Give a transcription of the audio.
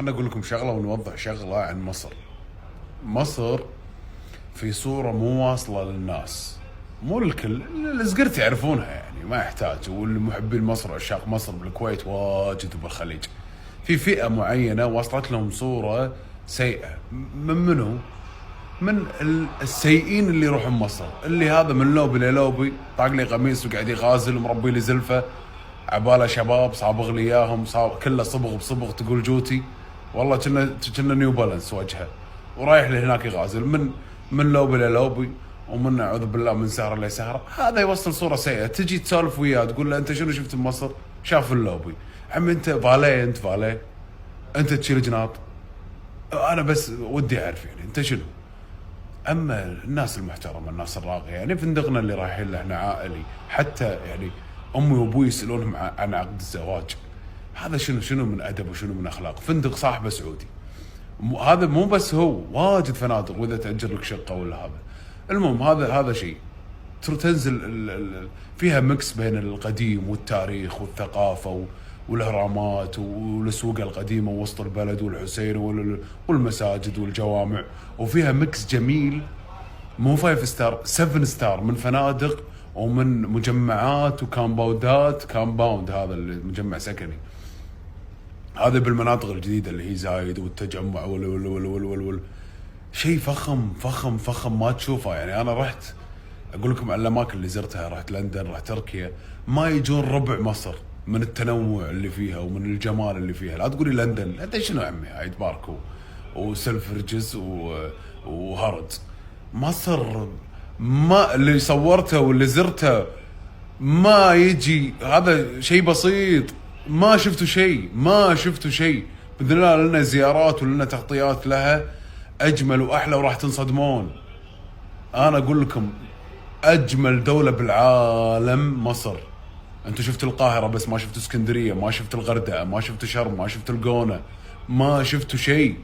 خلنا اقول لكم شغله ونوضح شغله عن مصر. مصر في صوره مو واصله للناس، مو الكل، الزقرت يعرفونها يعني ما يحتاج، واللي محبين مصر وعشاق مصر بالكويت واجد وبالخليج. في فئة معينة وصلت لهم صوره سيئه من منو؟ من السيئين اللي يروحون مصر، اللي هذا من لوبي للوبي، طاق لي قميص وقاعد يغازل ومربي لي زلفة، عباله شباب صابغ لي اياهم، كله صبغ بصبغ تقول جوتي، والله كنا New Balance وجهه، ورايح لهناك يغازل من لوبي للوبي، ومن اعوذ بالله من سهره لسهره. هذا يوصل صوره سيئه. تجي تسولف وياه تقول له انت شنو شفت بمصر؟ شاف اللوبي. عمي انت فاليه، انت فاليه، انت تشيل جناط. انا بس ودي اعرف يعني انت شنو. اما الناس المحترمة، الناس الراقية، يعني فندقنا اللي رايحين له احنا عائلي، حتى يعني امي وابوي يسالونهم عن عقد الزواج. هذا شنو من ادب وشنو من اخلاق؟ فندق صاحبه سعودي. هذا مو بس هو، واجد فنادق، واذا تاجر لك شقه ولا هذا. المهم هذا شيء. تنزل فيها mix بين القديم والتاريخ والثقافة والاهرامات والاسواق القديمة ووسط البلد والحسين والمساجد والجوامع، وفيها mix جميل، مو 5 star، 7 star، من فنادق ومن مجمعات وكامباوندات. compound هذا اللي مجمع سكني، هذا بالمناطق الجديدة اللي هي زايد والتجمع وال وال وال وال وال وال. شيء فخم فخم فخم ما تشوفه. يعني انا رحت اقول لكم على الاماكن اللي زرتها، رحت لندن، رحت تركيا، ما يجون ربع مصر من التنوع اللي فيها ومن الجمال اللي فيها. لا تقولي لندن، لندن شنو عمي؟ هايد بارك وسلفرجز وهاردز. مصر ما اللي صورته واللي زرته ما يجي، هذا شيء بسيط، ما شفتوا شيء، ما شفتوا شيء. باذن الله لنا زيارات ولنا تغطيات لها اجمل واحلى وراح تنصدمون. انا اقول لكم اجمل دولة بالعالم مصر. انتم شفتوا القاهرة بس ما شفتوا اسكندرية، ما شفتوا الغردقة، ما شفتوا شرم، ما شفتوا الجونة، ما شفتوا شيء.